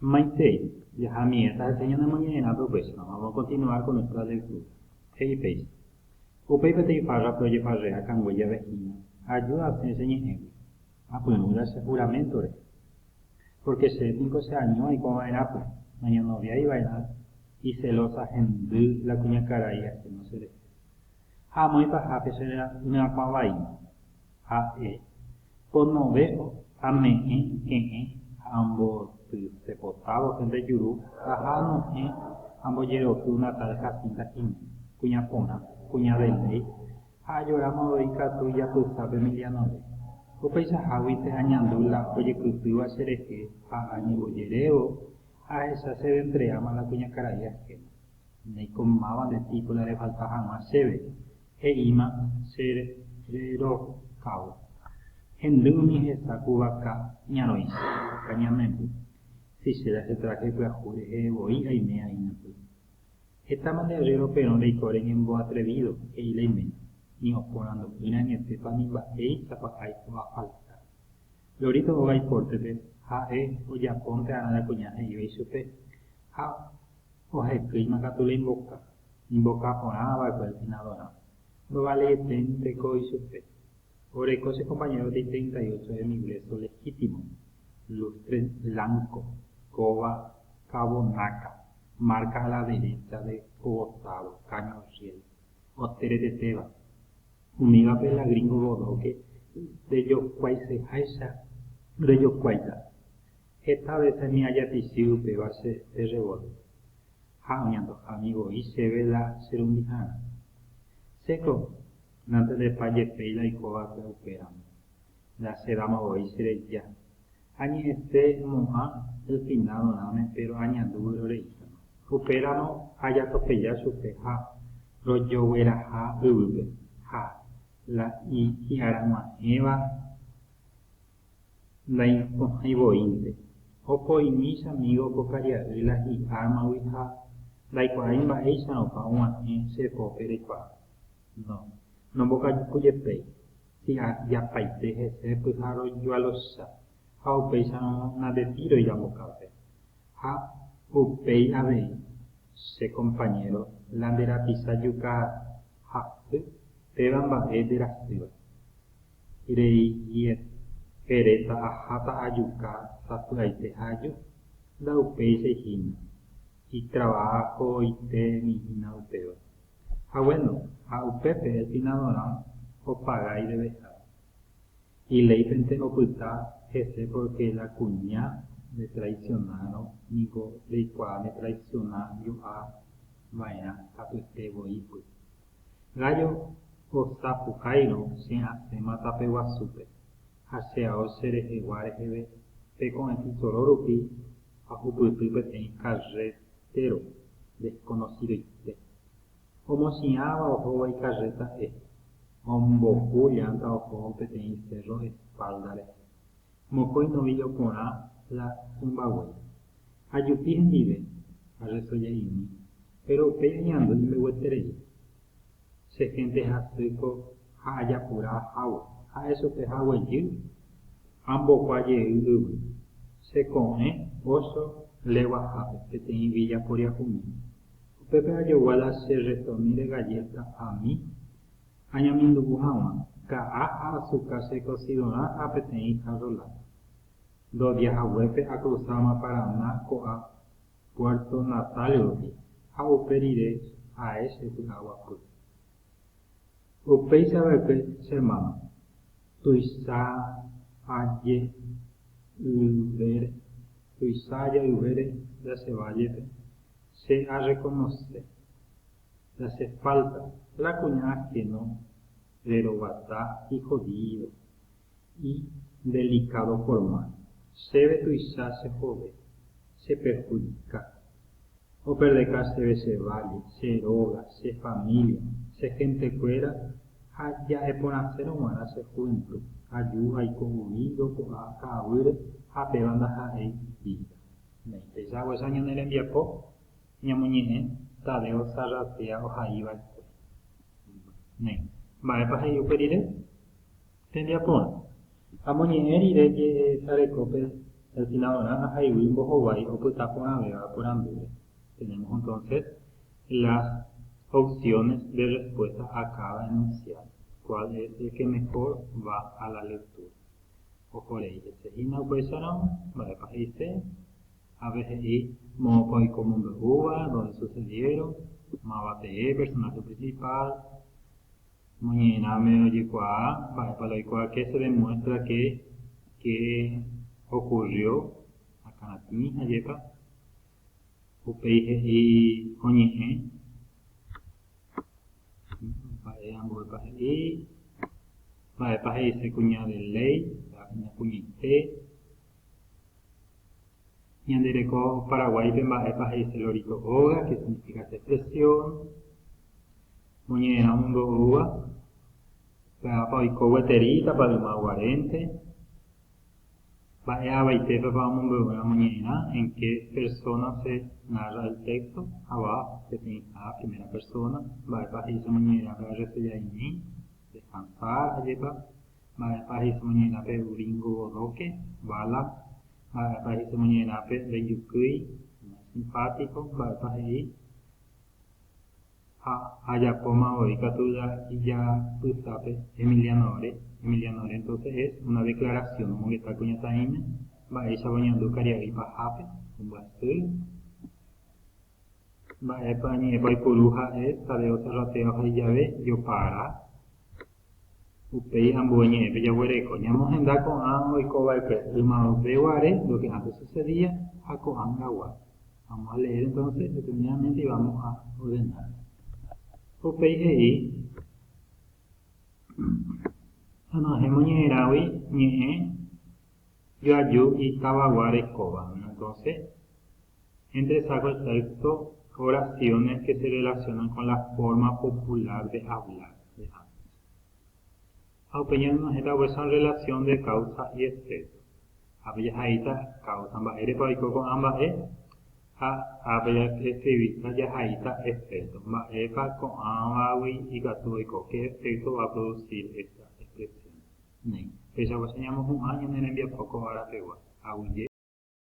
Maitei, jahamiéta hese ñanemoñe'ẽrãpe upéicharõ, vamos a continuar con nuestra lectura. He'i péicha. Upéi peteĩ fárrape ojefarrea kangue jave hína, aju asẽ che ñe'ẽgui, apyrũra che juramento rehe. Porque che niko che año aiko va'erãpy, nañanoviái va'erã icelosa hendy la kuñakarai ajeno che rehe. Ha amo ipahápe che ryakuã vaíma. Ha'e, ponove ame'ẽ ke'ẽ ha ambotysepotávo che juru aha anohẽ ambojeroky una tal Jacinta Jiménez, kuña porã, kuña de ley, ha ajoráma voi katu ijapysápe Emilianove. Upeichaháguinte añandu la ojekytýva che rehe ha añembojerévo ahecha cheventreáma la kuñakarai ajeno. Ndéiko máva nde tipo la refalta hag̃ua chéve, he'íma che rerokávo. Hendy umi hesa ku vaka ñarõicha, vaka ñamemby. Si che la che traje pyahu rehe voi aime aína py. Hetáma nde arriéro perõ reiko reñemboatrevido, he'i la iména, ni oporandu'ỹre añetépa ni mba'éichapa aiko afalta. Lorito óga ipórtepe, ha'e ojapónte arã la kuña he'íva ichupe, ha Ohekýima katu la imboka, imboka porã va'ekue el finadorã. Ndovaleietenteko ichupe. Oreko che compañero de 38 de mi hueso legítimo, lustre blanco, kóva Cavonaca, marca a la derecha de Cogotado, caño riel, oteretetéva. Umívape la gringo bodoque rejokuaiseháicha rejokuáita. Heta vése mi ajapichy upéva che pe revólver, ha oñantohámi voi chéve la che rundiharã. Chéko nantendepa jepéi la oikova'ekue upéramo, la che dama voi che reja. Añe'ẽse mo'ã el finadorãme péro añandu vyroreítama. Upéramo ajatopeja chupe ha rojogueraha yvýpe, ha la hi'arag̃uahẽva Ndaipohãi voínte. Opoimi chamígo ko karia'y la hi'ármagui ha ndaikuaái mba'éicharõpa og̃uahẽ che pópe reikuaa. No, nombokajukujepéi, si ajapaite hese pyha rojualocha ha upéicharõ nandetíroi la mbokápe. Ha upéi avei, che kompañéro, la nde rapicha juka hasy, péva mba'e nderasýva. Reietéta aháta ajuka sapy'aite ha aju, ndaupéichai hína, itrabajoitémi hína upéva. Ha guéno, ha upépe el finadorã opaga ideveha. Iléipente opyta hese pórke la kuña netraisionárõ niko reikuaa netraisiona jo'a va'erã katuete voípy. Gallo osapukáirõ che asẽma tape guasúpe, ha che ao che rehegua reheve pe ko'ẽtĩ soro rupi ahupyty peteĩ karretéro deskonosidoite. Omochi'ãva ohóvo ikarréta e, ombopu llánta ohóvo peteĩ sérro espálda rehe. Mokõi novillo porã la hymba guéi. Ajupi hendive, arresolla'imi, péro upéi añandu imbegueterei. Che hénte hasýko ha ajapura ahávo, ha'e chupe haguejy ambokua jey yvy. Che ko'ẽ ocho leguahápe peteĩ villa poriahumíme. Upépe ajogua la che rrestomíre galleta ami añamindu'u hag̃ua, ka'a ha asuka che kosidorã ha peteĩ jarro lata. Dos días haguépe akrusáma Paraná ko'a Puerto Natal rupi ha upe rire ae che py'aguapy. Upéicha va'ekue che hermano, tuicha aje'yvére, tuicha aje'yvére la che vállepe, che arreconoce la che falta, la kuña ajeno reroguata ijodído. Y delicado formal. Chéve tuicha che jove, che perjudica. Operdeka chéve che valle, che róga, che familia, che gentekuéra ha ja'e porãsérõ g̃uarã che juventud. Aju aiko huido ko'ã ka'aguýre ha péva ndaha'éi vida. Néi, péicha haguéicha ñane rembiapo ñamoñe'ẽ Tadeo Zarratea ohaiva'ekue. Néi, mba'épa he'i upe rire? Tembiaporã. Amoñe'ẽ rire jesarekópe El finadorã ahaiguy mbohovái opyta porãvéva porandúre. Tenemos entonces las opciones de respuesta a cada enunciado. ¿Cuál es el que mejor va a la lectura? Ohorei hese hína upéicharamo, mba'épa he'ise, ave he'i moõpa oiko mombe'úva, dónde sucedieron, máva tee, personaje principal, moñe'ẽrãme ojekuaa, mba'épa la oikuaa, qué se demuestra que qué ocurrió, akãratĩ ajépa, upéi he'i oñe'ẽ, mba'e ambuépa he'i, mba'épa he'ise kuña de ley, kuña kuñaite, ñande reko Paraguáipe mba'épa he'ise lorito óga, qué significa esta expresión, moñe'ẽrã omombe'úva, pévapa oiko gueterípa ymaguarénte, mba'e avaitépepa omombe'úrã moñe'ẽrã, en qué persona se narra el texto, ava peteĩha primera persona, mba'épa he'ise moñe'ẽrãpe arresejaimi, descansar, ajépa, mba'épa he'ise moñe'ẽrãpe gringo bodoque, bala, mba'épa he'ise moñe'ẽrãpe ndejukýi, no es simpático, mba'épa he'i, ha ajapóma voi katu ijapysápe Emilianore, Emilianore entonces es una declaración omongeta kuñataĩme, mba'éichapa oñandu karia'y ipahápe, ombyasy, mba'épa ñe'ẽpa oipuru ha'e Tadeo Zarratea ohai jave jopara, upéi ambue ñe'ẽpe jaguereko. Ñamohenda ko'ã oikova'ekue ymaveguare, lo que antes sucedía, ha ko'ág̃agua. Vamos a leer entonces detenidamente y vamos a ordenar. Upéi he'i anohẽ moñe'ẽrãgui ñe'ẽ joaju itavagua rekóva. Entonces, entresaco el texto oraciones que se relacionan con la forma popular de hablar de antes. Ha upe ñanohẽta upéicha relación de causa y efecto. Ápe jahaíta causa mba'érepa oiko ko'ã mba'e ha ápe jaescribíta jahaíta efecto. Mba'épa ko'ãvagui ikatu oiko, qué efecto va a producir esta expresión. Néi, péicha ñamohu'ã ñane rembiapo ko árapegua. Aguyje.